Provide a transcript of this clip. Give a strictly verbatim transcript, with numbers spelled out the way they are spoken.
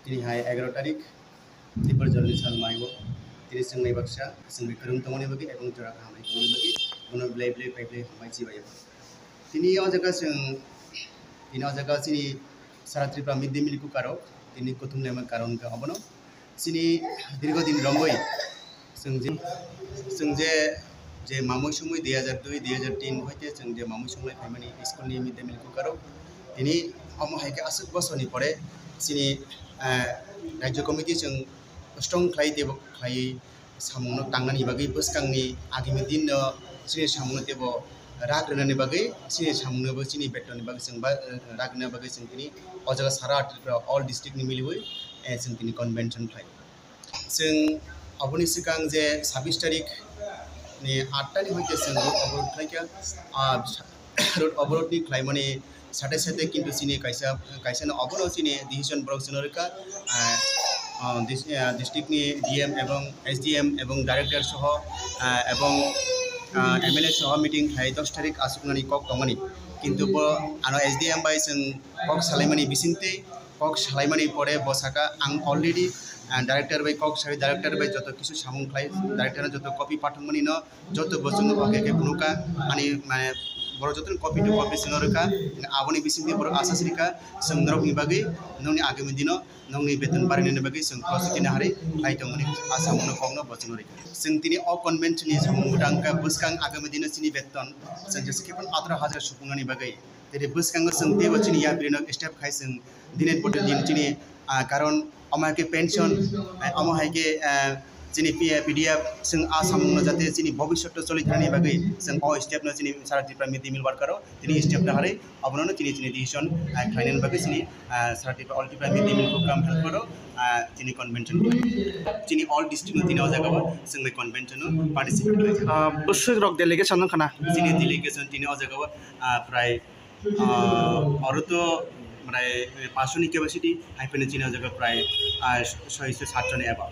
Tini hai egaroh tarik, Tipra Jolni sal maibo. Tini chwng nai baksa, chwng bai kwrwng tongmani bagwi ebong jora kaham hai tongmani bagwi, bono belai belai pai belai hambai chibai. Tini o jaga chwng, tini o jaga chini Sara Tripura Mid Day Meal Cooker rok, tini kuthum laima karon kha obono. Chini dirgho din romwi chwng je, chwng je, je mamui sumui dui hajar dui, dui hajar tin hoite chwng je mamui sumui phaimani school ni mid day meal cooker rok. Tini omo hai khe aswk bosorni pore chini, eh, Rajya Committee chwng strong khlai teibo khlai samungno tangnani bagwi bwskangni agami dinno chini samungno teibo rak rwnani bagwi chini samungno bo chini betonni bagwi chwng ba, eh, rak rwna bagwi chwng tini o jaga sara Tripura all district ni miliwi, eh, chwng tini convention khlai. Chwng aboni swkang je sabbish tarik ni aat ta ni hoite chwng road obroad khlaikha. Ah, road obroad ni khlaimani sate sate kintu chini kaisa, kaisa no obono chini decision borok chwngno rwkha. Ah, ah, dis-, ah, district ni D M ebong S D M ebong director soho, ah, ebong, ah, M L A soho meeting khlai dos tarik aswknani kok tongmani. Kintu bo ano S D M bai chwng kok salaimani bisingtwi, kok salaimani pore bo saka, "Ang already, ah, director bai kok sai, director bai joto kisu samung khlai, director no joto copy pathakmani no joto bo chwngno oke khe phunukha, ani mane borok joto copy to copy chwngno rwkha, aboni bisingtwi borok asas rikha, chwng norokni bagwi nokni agami dino nokni beton barinani bagwi chwng prositi nahari khlai tongmani a samungno kokno bo chwngno rikha." Chwng tini o convention ni samung bwtang kha bwskang agami dino chini beton chwng jesa khe phano ataro hajar supungnani bagwi. Tei bwskango chwng teibo chini yapri no step khai chwng dine bodol din chini, ah, karon omo hai khe pension, eh, omo hai khe, eh, chini P-, P D F chwng a samung no jate chini bobiswt o choli thani bagwi chwng o step no chini sara Tripura Mid Day Meal Worker o tini step no harwi obono no chini, chini decision, ah, khlainani bagwi chini, ah, sara Tripura all Tripura Mid Day Meal Program helper o, ah, chini convention, chini all district no tini o jaga o chwng bai convention o participate khlai. Ah, bwswk rok delegation wngkha na? Chini delegation tini o jaga o, ah, prai Ah, oro to prai paanch sho ni capacity, hai phano chini o jaga prai, ah, soi se sat joni eba.